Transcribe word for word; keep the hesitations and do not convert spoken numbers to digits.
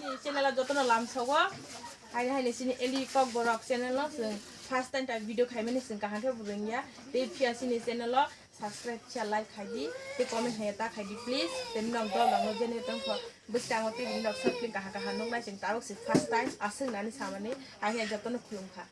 Chini channel o jotono lamsogo. Haini haini chini Eli Kokborok channel o chwng first time ta video khaimani chwng kaham khe bo rwngya. Tei phiya chini channel o subscribe, share, like khaidi. Tei comment haiya ta khaidi please. Tei nok dol rok no jene tongkho. Bwskango tei bini nok short film kaham kaham nuknai chwng tabuk se first time aswk nani samani. Haini jotono khulumkha.